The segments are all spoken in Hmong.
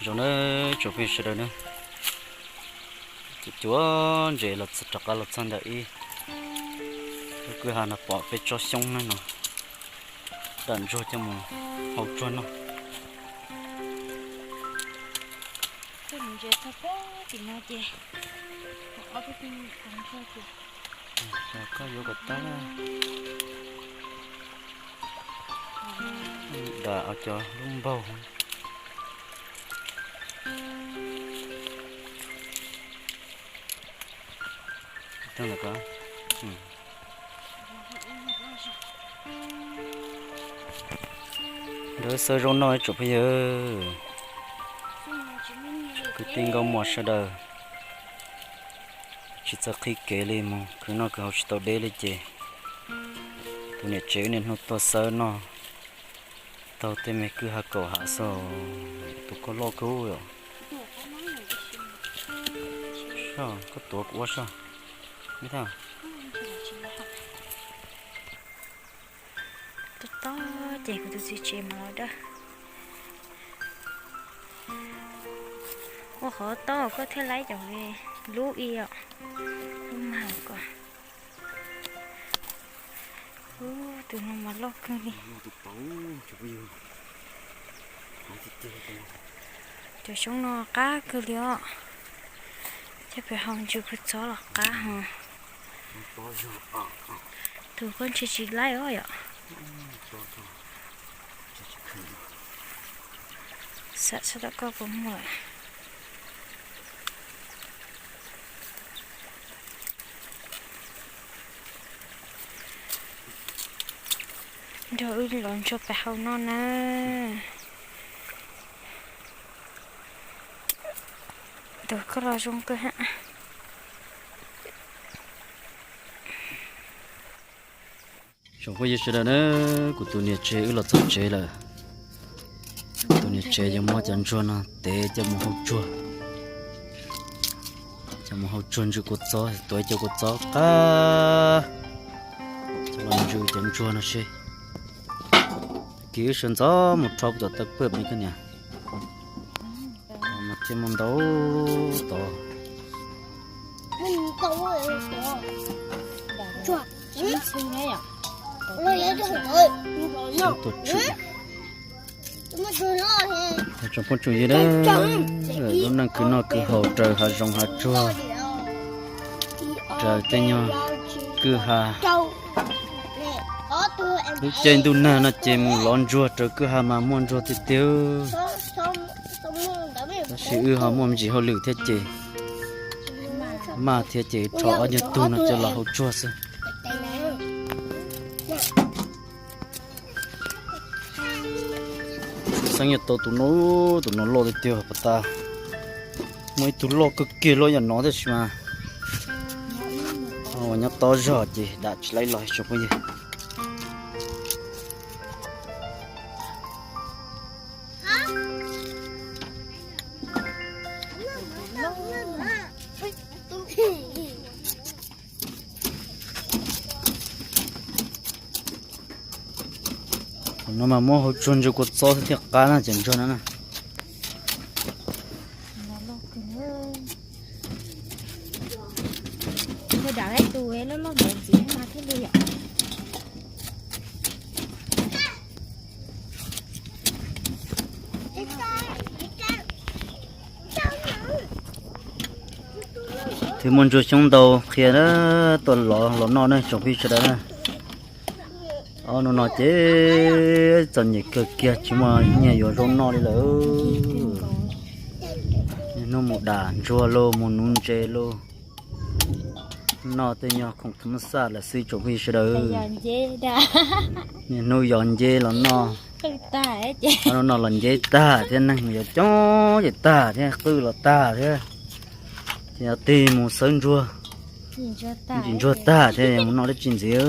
Zoo na, tsoom phooj ywg sawv daws na, ces cuab ntses los rov qab los txog ntawm ib lub kwj ha no pom peb tsob xyoob na no, dam ntsuag coj mus hau tsuag noj. Koj yuav kom tag, dam cov lub npaug. Nkawd xaws zoo no tsoom phooj ywg, kwv tij nkauj muam sawv daws, tsis txawj qhib kev li, mus khwv noj khwv haus tsis tau deb li ces tus niam tsev niaj hnub tuaj xawb noj taug tej me kwj ha kaum hav xwb. Tus koj loj kawg yom. Soj, koj tuav kuv ua soj. Tob tob ces kuv tus txiv tsev mas los dawb. Ua qhov tob koj thiaj laib cov lub i os, lub mag ko. Ub, tus no mas loj kawg li. Cov xyoob no qab kawg li os. Coj pem hau ntsw kua txob los qab hos. Tus koj ntshe tsis laib os yom. Xam sab tom koj puas muaj lawm. Nrog wb los ntsuag pem hauv no na. Tus koj los zoo kawg ha. Tsoom phooj ywg sawv daws na, kuv tus niam tsev wb los txog tsev lawm. Tus niam tsev yuav muab cov ntsuag no tev coj mus hau tsuag, coj mus hau tsuag ntsw kua txob, tuav cov kua txob qab, coj los ntsw cov ntsuag no seb. Tag kis wb sawv ntxov mus rho puag tom taw paj me koj niam. Mas thiaj muaj ntau tod. Tuaj tshwm. Tsoom phooj tsoom ywg na, lub neej khwv noj khwv haus raws hav zoov hav tsuag, raws tej nyuag kwj ha. Lub caij ntuj nag no ces mus lov ntsuag raws kwj ha mas muaj ntsuag tiag tiag. Tab sis wb ho muaj me ntsis hauj lwm thiab ces maj thiab ces rho ob nyuag tug no coj los hau tsuag xwb. Xeeb yuav tau tus no, tus no loj tiag tiag pas tas. Muaj ib tug loj kawg kiag loj yam no tab sis mas uas nyob tob zog ces dam tsis laib los tsoom phooj ywg. Thaum no mas muab hau tsuag ntsw kua txob thiaj qab na cov ntsuag no na. Dam ib tus loj loj ntawd ntxiv mas thiaj li yom. Twb muaj ntsuag xyoob ntau qhia tuaj lov los noj na tsoom phooj ywg sawv daws na. Ob hnub no ces txom nyem kawg kiag tsis muaj nyiaj yuav zaub noj li lawm. Niaj hnub mus dam ntsuag lauj, mus nuv ntses lauj, noj tej nyuag khoom thab mab xaj lawm xwb tsoom phooj ywg sawv daws. Niaj hnub yos nceb los noj. Ob hnub no los nceb tag thiab, neeg mus yuav coob ces tag thiab, qwj los tag thiab. Ces yog tig mus xawb ntsuag, ntsis ntsuag tag thiab mus noj dab tsi ntxiv.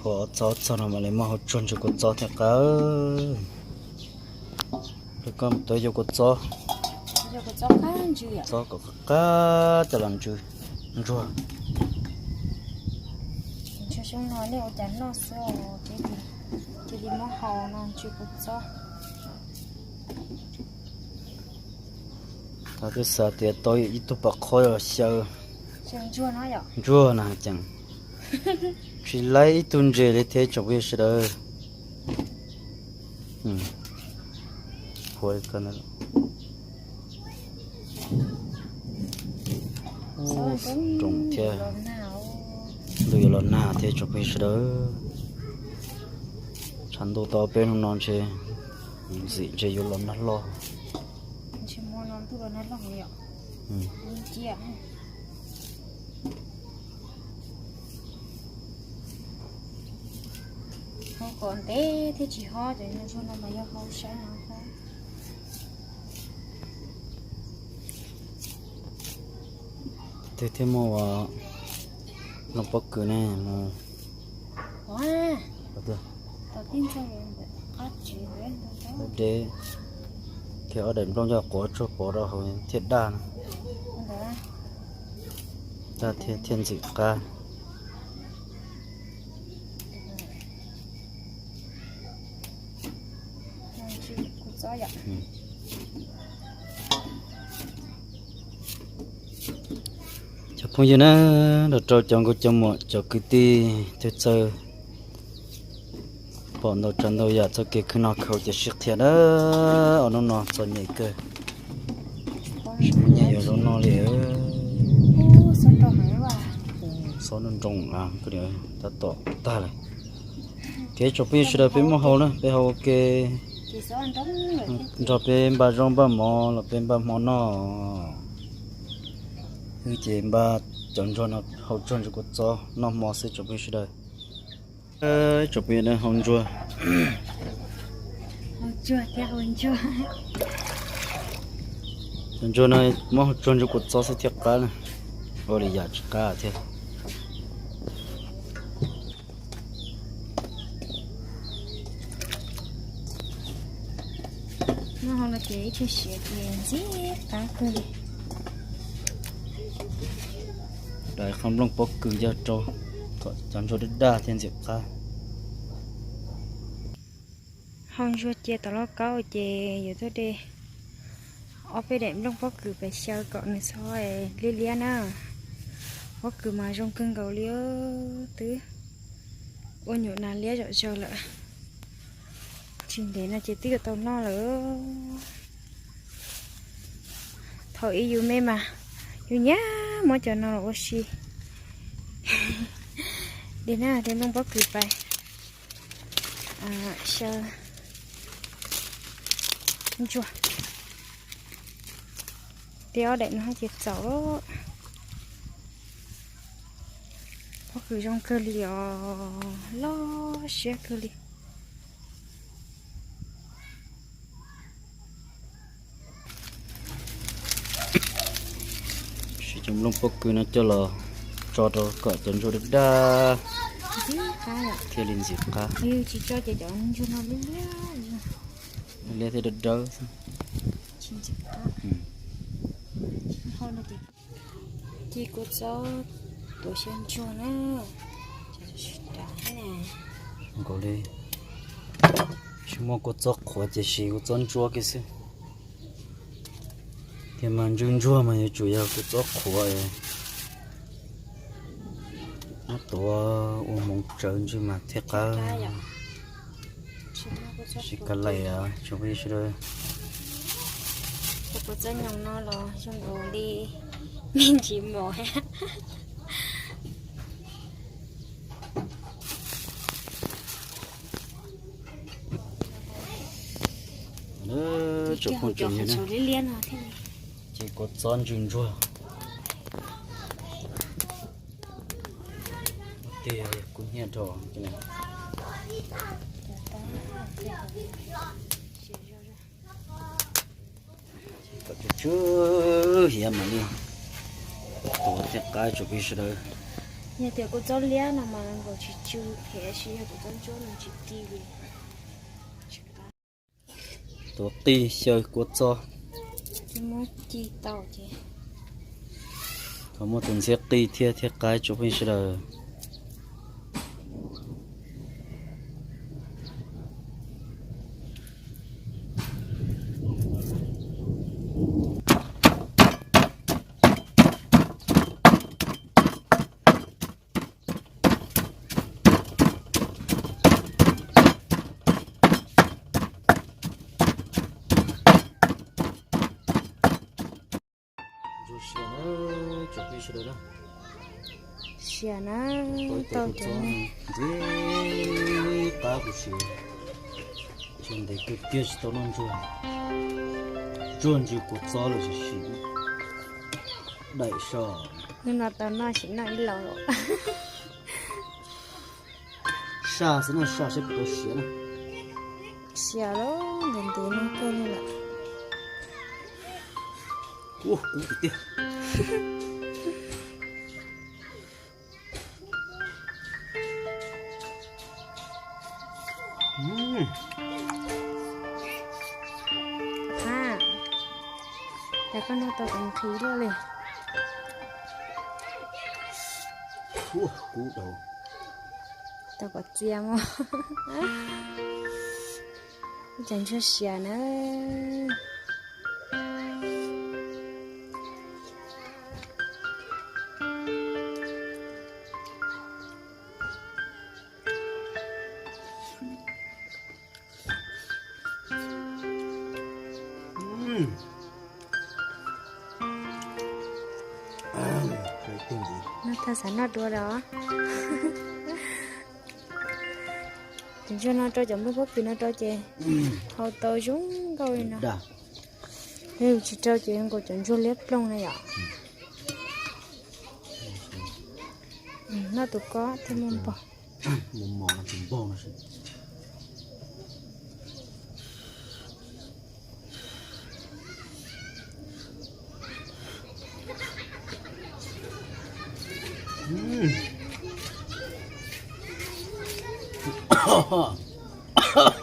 Pom txob txog no mam li muab hau tsuag ntsw kua txob thiaj qab. Rau koj mus tuav cov kua txob, txob kom qab qab coj los ntsw ntsuag. Coob no nej ua cas noj xwb os, cia li muab hau no ntsis kua txob. Tau twb xav tias tau ib tug pam qhob xyaw ntsuag na ceem, tsis laib ib tug ntses li thiab tsoom phooj ywg sawv daws. Nroos thiab, ntuj yuav los nag thiab tsoom phooj ywg sawv daws. Tshav ntuj tau peb hnub no ntshe ntxim ntshe yuav los nag hlob. Hau kom ntev thiaj tsis hob, cov ntsuag no mas yog hau saib no hob. Twg thiaj muaj ua nplooj pob kws ne mus. Deb, thiab ob daim nplooj coj quav tsuag pov rau hauv thiaj daj no. Daj thiaj ntxim qab. Cov phooj ywg na, nrog rau cov nkauj cov muam cov kwv tij tug txawg pom ntau tsav ntau yam txoj kev khwv noj khwv haus ces sib qhia na. Ob hnub no txom nyem kawg, tsis muaj nyiaj yuav zaub noj li. Xob nroos nroos tab tom tag lawm. Kev tsoom phooj ywg sawv daws peb muab hau na, peb hau ua ke nrog peb npaj zaub npaj mov los peb npaj hmo noj. Wb ces npaj cov ntsuag no hau tsuag ntsuag kua txob noj hmo xwb tsoom phooj ywg sawv daws. Tsoom phooj ywg na, hau ntsuag. Cov ntsuag no muab hau tsuag ntsuag kua txob xwb thiaj qab na, ua li yam tsis qab thiab. Noj hau no ces ib tshwj siav ces ntxim qab kawg li. Daim qhov nplooj pob kws coj rau kom cov ntsuag daj daj thiaj ntxim qab. Hau ntsuag cia tom lauj kaub ces yuav tuaj de ob peb daim nplooj pob kws pes xyaw kom nws txhob liab liab na. Pob kws mas zoo kawg nkaus li, twb ua nyuam nas liab zom zaws lawm. Tsis ntev no ces twb yuav tau noj lawm. Thaum ub yus me mas yus nyiam muab cov no los ua si. Li na, de nplooj pob kws pais xyaw ntsuag. Tej ob daim no ces txaus. Pob kws zoo kawg li os, loj siab kawg li. Siv cov nplooj pob kws no coj los tso rau kom cov ntsuag daj daj thiaj li ntxim qab. Liab thiab dawb dawb. Ci kua txob tuav xyaw ntsuag na. Nkaus li tsis muaj kua txob qhuav ces siv kua txob ntsuab kiag xwb. Tiag mas ntsuj ntsuag mas yuav tsum yog kua txob qhuav, muab tuav ua hmoov tsawv ntswg mas thiaj qab. Sib kab laim tsoom phooj ywg sawv daws. Kua txob nyoos no los zoo nkaus li me ntsis mos. Tsoom phooj tsoom ywg na, ces kua txob ntswg ntsuag. Tiag kub hnyiab dhau. Kom tsw tsw hiav mam li tuav thiaj qab tsoom phooj ywg sawv daws. Yog tias kua txob liab no mas nkaus tsis tsw, tiam sis yog kua txob ntsuab no tsis ci li. Tuav qij xyaw kua txob, muab ci tau ces thov muaj tus ntxhiab qij thiaj thiaj qab tsoom phooj ywg sawv daws. Siav na, tau cov ntxiv qab kuv siav, tsis ntev kawg kiag tsis tau noj ntsuag, ntsuag ntsis kua txob los sis sim daim so. Hnub no tau noj sim noj ib los. Saj xwb na, saj saib puas tau siav na. Siav lawm, ntev ntev no kawg li lawm. Ua kub tiag tiag. Ab, cas koj noj tau kom nqhis luaj li. Ua kub tau. Tau kom txias mog. Ib cov ntsuag siav na. Noj tag xav noj dua los. Cov ntsuag no rau cov nplooj pob kws no rau ces hau tau zoo nkauj li no. Yog yus tsis rau ces zoo nkaus cov ntsuag liab ploog na yom. Noj tus ko thiaj muaj npog. Mus mos no tsis npog no.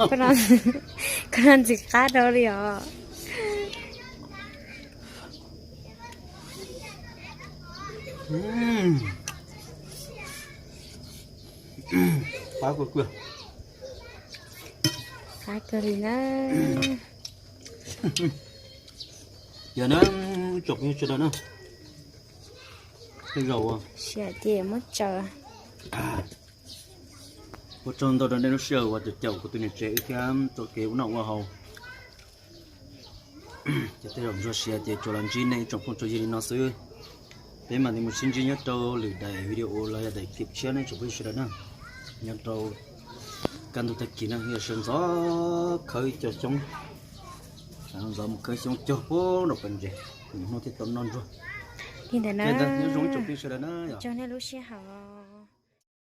Koj no ntxim qab rau li os. Qab kawg, qab kawg li na. Yog na, tsoom phooj ywg sawv daws na, tej zaum siav ces muab tsaws. Ua tsaug ntau rau nej lub sij hawm uas caum caum kuv tus niam tsev wb thiab txoj kev ua noj ua haus. Ces tej zaum ntsuag siav ces tsuas los ntsib nej ib tsoom phooj tsoom ywg li no xwb. Peb mam li mus sib ntsib nyob rau lwm daim video los yog daim clip tshiab ne tsoom phooj ywg sawv daws na. Nyob rau kaj ntug tag kis no yog sawv ntxov khawb ib co xyoob, sawv ntxov mus khawb xyoob cog puag nram pas ntses, hnub thiaj tau noj ntsuag. Li ntawd na, nyob zoo ib tsoom phooj ywg sawv daws na. Tsaug nej lub sij hawm.